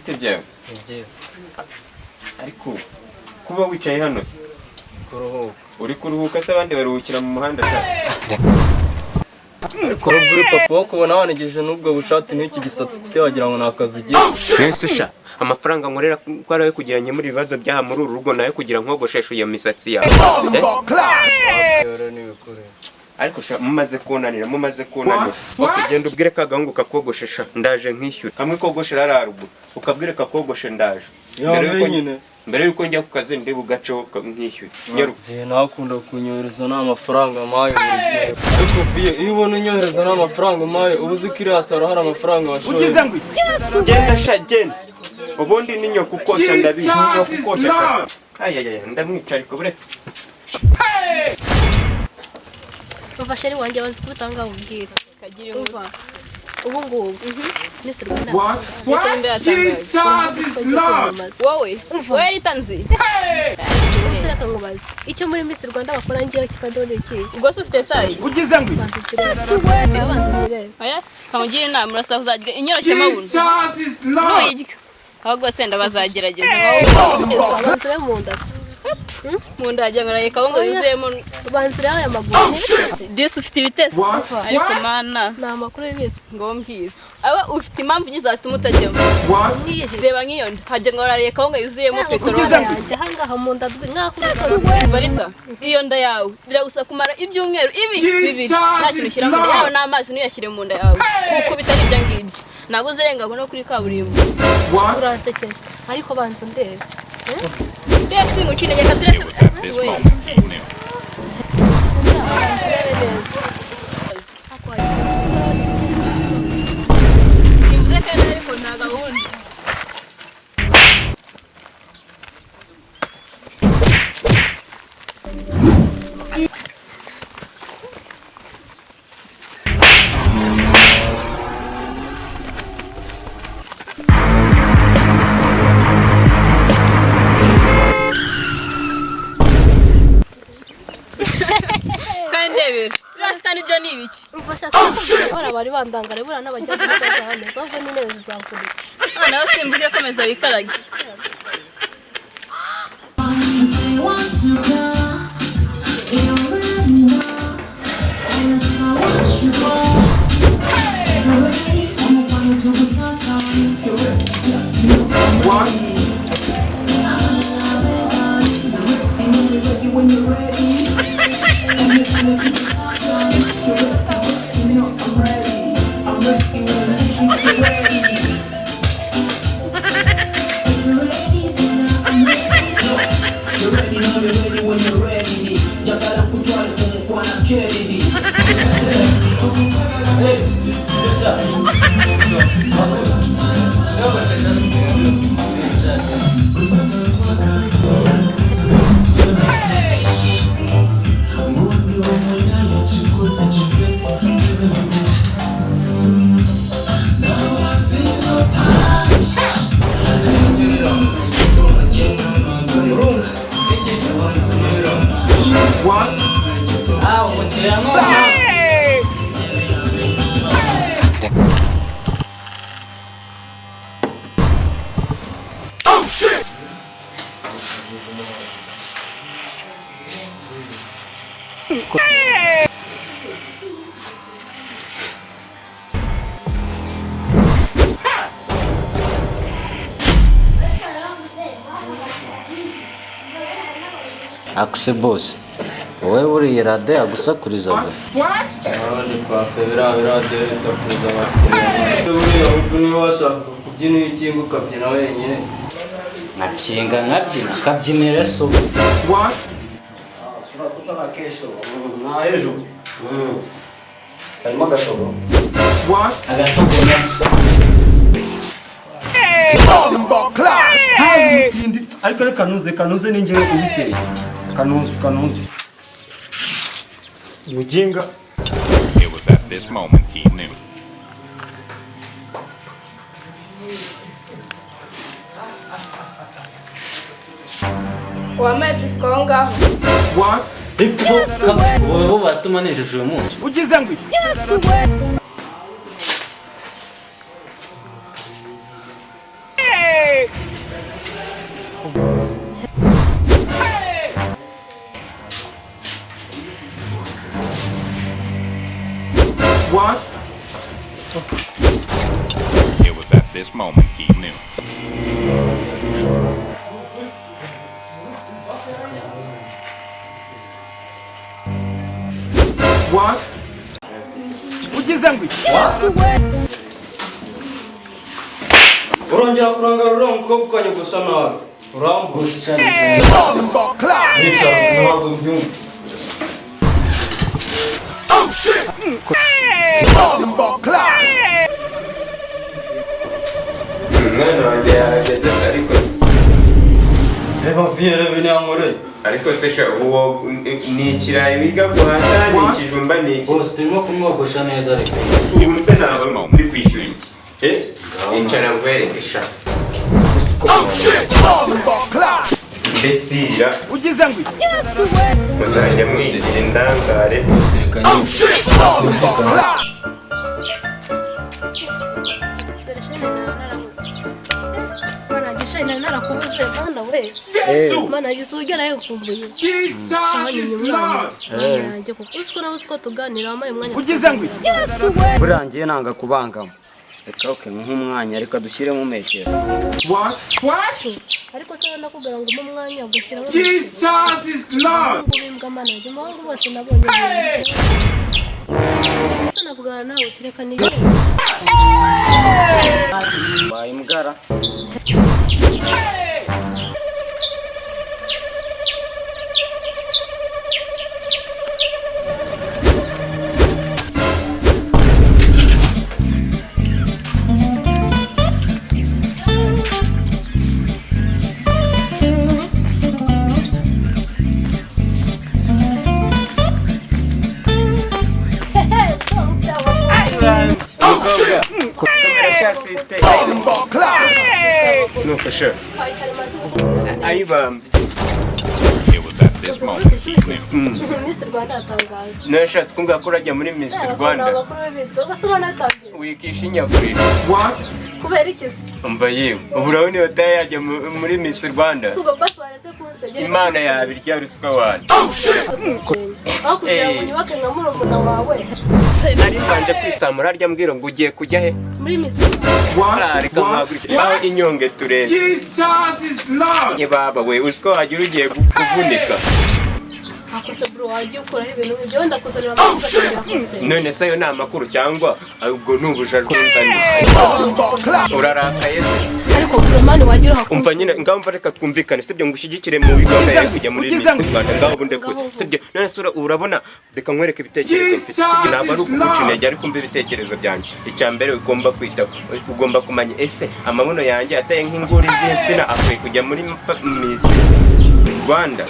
Bite byawe? Ni byiza. Ariko kuba wicaye hano se? Kuruhuka. Uri kuruhuka se, abandi baruhukira mu muhanda se? Ariko uri papa wo kubona wanigije n'ubwo bushati n'iki gisatsi ufite, wagira ngo ni akazi ugira. Mbese sha, amafaranga nkorera ko ari ayo kugira nkemure ibibazo byaha muri uru rugo, nayo kugira nkogosheshe iyo misatsi yawe? Eh? Rero n'ibikore. Ariko sha, mumaze kunanira, mumaze kunanira. Okay, genda ubwire ka gahungu kakogoshesha ndaje nkishyura. Kamwe kogoshera hariya haruguru, ukabwire kakogoshe ndaje. Ya, nyine. Mbere yuko njya ku kazi ndi bugaceho nkishyure. Nyaruka. Viye ntakunda kunyohereza nta mafaranga mpaye buri gihe. Ariko viye, iyo ubona unyohereza nta mafaranga umpaye, uba uzi ko iriya saro hari amafaranga washoye. Genda sha, genda. Ubundi ni nyoko ukosha, ndabizi, ni nyoko ukosha sha. Ayayaya, ndamwica ariko buretse. Umva chéri wanjye, wanze kubitanga ubwira. Umva, ubu ngubu Miss Rwanda Ndetse n'imbe yatangaje. twagiye kwamamaza. Wowe wowe ritanzi. Ubuse reka nkubaze, icyo muri Miss Rwanda bakora ngewe kitandoni iki? Ubwo se ufite tayi? Banza zirebe, banza zirebe. Oya, kamugira inama, urasaba kuzarya inyoroshyamabuno nuyirya, ahubwo senda bazagerageza. Banza urebe mu nda se. Mu nda wagira ngo uraye kawunga yuzuyemo. Banza urebe aya maguru ntibitse. Disi ufite ibitesi, ariko mana. Ni amakuru bibitse. Ngo mbwira, aba ufite impamvu nyinshi zatuma utajyamo. Nkiyihe? Reba nk'iyo nda, wagira ngo warariye kawunga yuzuyemo peteroli. Yanjye ahangaha mu nda nk'aho ubikoze. Varita, iyo nda yawe biragusaba kumara ibyumweru ibi 2 nta kintu ushyira mu nda yawe, n'amazi ntuyashyire mu nda yawe, kuko bitari ibyo ngibyo ntabwo uzirenga no kuri kaburimbo. Uransekeje, ariko banza ndebe. Mbese ngucire, reka turese This we. moment he knew. Banza urebe neza. Simvuze kandi, ariko nta gahunda. Kandi ndebera birasi, kandi ibyo ni ibiki? Umfasha sinakubwira, bara bari bandangara buriya n'abajya kubaza hameze, ahubwo n'intebe zizakurika. Noneho simbuje, komeza wikarage. Umukiriya ni Akuse bose, wowe buriya radiyo yagusakurizaga? Abandi kwa fe, biriya biradiyo bisakuriza abakiriya. Buriya ahubwo niba washaka kubyina, iyo ukinga ukabyina wenyine. Nkakinga nkabyina, kabyinira so. Tunakutana kesho na ejo. Harimo agatogo. Agatogo na so. Tindi, ariko reka nuze, kanuze ninjye ubiteye. Kanuze, kanuze. Mujinga. It was at this moment he knew. Wambaye pisiko aho ngaho. Wowe bo batuma nejeje uyu munsi. It was at this moment he knew. Urongera kurangara uriya mukobwa ukanyogosha nabi, urambura. Wicara, ntabwo mbyumva. Umwana wanjye yahageze se? Ariko Reba viye, reba ibintu yankoreye. Ariko se sha, uwo ni ikirayi wiga guhata, ni ikijumba, ni iki? Bose turimo kumwogosha neza ariko. Ubu se ntabwo ndi kwishyura iki? Eh, icara nkwereke sha. Mbesira muzajya mwigira indangare. Reka nyine. Dore shene, nari narabuze. Mana gishe, nari narakubuze, mana we. Mana gize uburyo nawe ukumbuye shahanye umwana yanjye, kuko uzi ko nawe uzi ko tuganira, wampaye umwanya. Burangiye nanga kubangama. Reka okay nk'umwanya, reka dushyiremo metero. Ariko se nakubwira ngo umpe umwanya ugashyiramo abahungu b'imbwa? Mana yanjye, abahungu bose nabonye, ese navugana nawe kereka niyo. Baye imbwara. Umukobwa kamera sha, sisite nuko sha. Twicara maze gukora. Ayibambe. It was at this moment he knew. Miss Rwanda yatangaje. Nashatse kumbwira ko urajya muri Miss Rwanda. Amakuru bibitse ubwo se urabona yatangiye. Wikisha inyagurira. Kubera iki se? Umva yewe, ubu urabona iyo taye yajya muri Miss Rwanda? Si ubwo basi waretse kunsebya. Imana yabirya ruswa wanjye. Aho kugira ngo unyubake nka murumuna wawe. Nari mbanje kwitsamura harya, mbwira ngo ugiye kujya he? Muri Miss. Reka mpagurike aho inyonge turebe. Ye baba we, uzi ko wagira ugiye kuvunika. Akose bro, wagiye ukuraho ibintu ibyo, wenda kuzanira amakuru ugatangira kunsenya. None se ayo ni amakuru cyangwa ubwo ni ubujajwe nzaniye? Urarakaye se? Ariko bro, man, wagira uhakunze. Umva nyine, ngaho mva, reka twumvikane, sibyo? Ngo ushyigikire mu gahunda yawe kujya muri Miss Rwanda, ngaho ubu ndekure, sibyo? None se urabona, reka nkwereke ibitekerezo mfite, sibyo? Ntabwo ari ukuguca intege, ariko umva ibitekerezo byanjye. Icya mbere ugomba kwitaho, ugomba kumenya ese amabuno yanjye ateye nk'inguri z'insina akwiye kujya muri Miss Rwanda?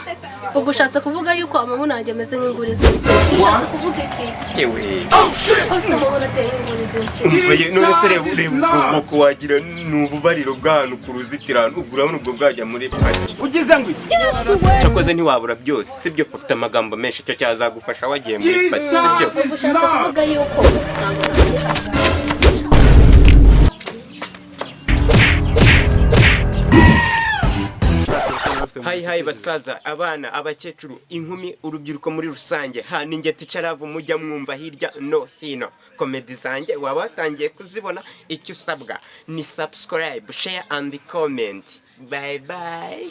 Ubwo ushatse kuvuga yuko amabuno yanjye ameze nk'inguri z'insina? Ushatse kuvuga iki? Yewe. Ko mfite amabuno ateye nk'inguri z'insina? Umva ye, none se reba, reba ubwo bwoko, wagira ni ububariro bw'ahantu ku ruzitiro ahantu, ubwo urabona ubwo bwajya muri pariki? Cyakoze ntiwabura byose, sibyo? Ufite amagambo menshi, icyo cyazagufasha wagiye muri pariki, sibyo? Ubwo ushatse kuvuga yuko ntabwo nabishaka. Hayi hayi basaza, abana, abakecuru, inkumi, urubyiruko muri rusange, ha ni njye Ticaravu mujya mwumva hirya no hino. Comedy zanjye waba watangiye kuzibona, icyo usabwa ni subscribe, share and comment. Bye bye.